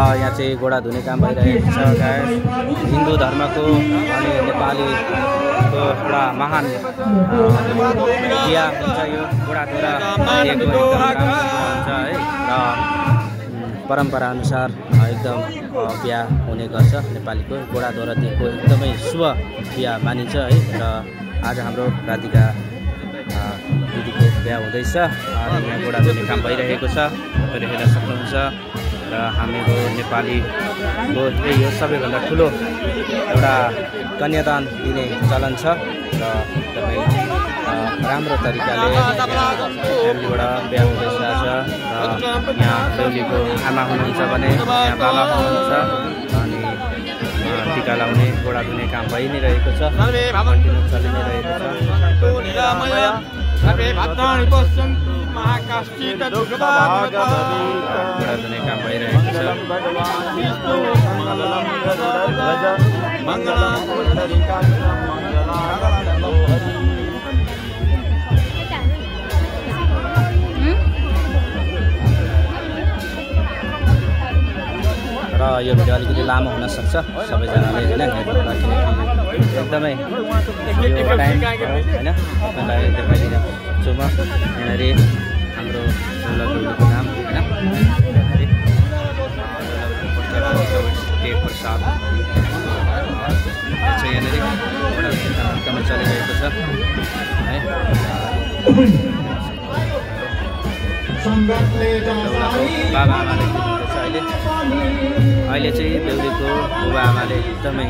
यहाँ चाहिँ गोडा धुने काम भइरहेको छ गाइस। हिन्दू धर्मको अनि नेपालीको एउटा महान बिहा हुन्छ यो गोडा धुरा दिएको एकदम राम्रो हुन्छ है र परम्परा अनुसार एकदम बिहा हुने गर्छ। नेपालीको गोडा धुरा दिएको एकदमै शुभ बिहा मानिन्छ है र आज हाम्रो राधिका दिदीको बिहा हुँदैछ अनि यहाँ गोडा धुने काम भइरहेको छ तपाईले हेर्न सक्नुहुन्छ र हामीको नेपालीको यही हो सबैभन्दा ठुलो एउटा कन्यादान दिने चलन छ र एकदमै राम्रो तरिकाले फ्यामिलीबाट बिहा हुँदैछ आज र यहाँ बेहुलीको आमा हुनुहुन्छ भने यहाँ बाबा हुनुहुन्छ अनि टिका लाउने गोडा धुने काम भइ नै रहेको छ कन्टिन्यू चलि नै रहेको छ। गोडा धुने काम भइरहेको छ। र यो भिडियो अलिकति लामो हुन सक्छ सबैजनाले होइन हेर्नुहोला किनकि एकदमै टाइम होइन तपाईँलाई देखाइदिन सक्छु म। यहाँनिर हाम्रो बेहुलीको नाम होइन प्रसाद यहाँनिर एकदमै चलिरहेको छ है। बाबा आमाले दिनुहुन्छ अहिले चाहिँ बेहुलीको बुबा आमाले एकदमै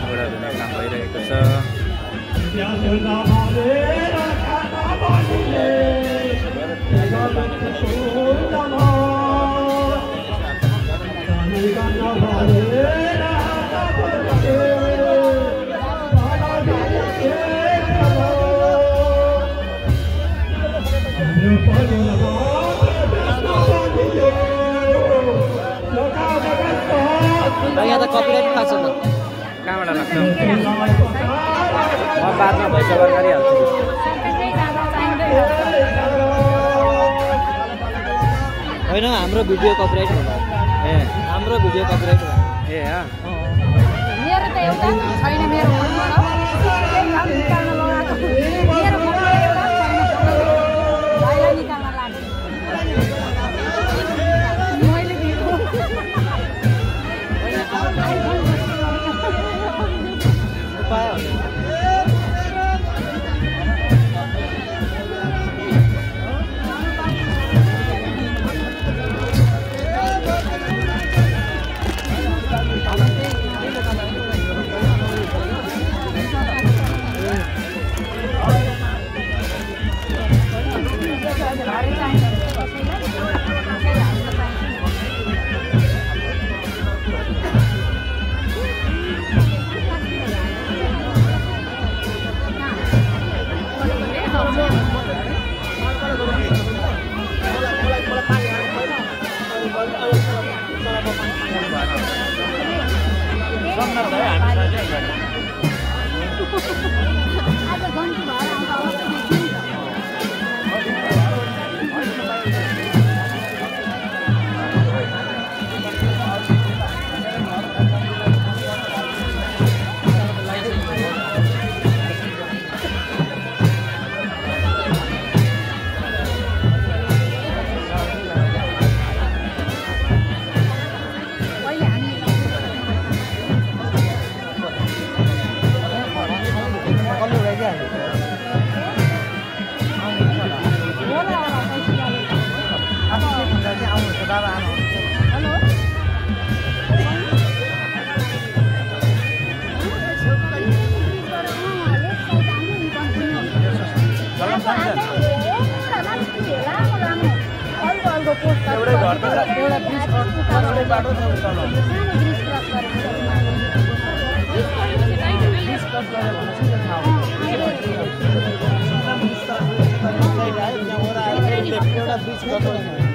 गोडा धुने काम भइरहेको छ। यहाँ त कपिराइट खान्छ त कहाँबाट लाग्छ म बादमा भइसकेर गरिहाल्छु। होइन हाम्रो भिडियो कपिराइट होला ए हाम्रो भिडियो कपिराइट होला ए मेरो त एउटा छैन मेरो फोनमा निकाल्न लगाएको मेरो फोनमा एउटा छैन भाइलाई निकाल्न लाग्यो मैले दिएको उपाय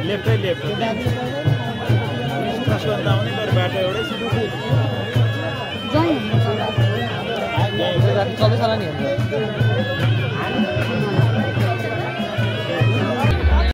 लेफ्ट बाटो एउटै चल्दैछ होला नि हाम्रो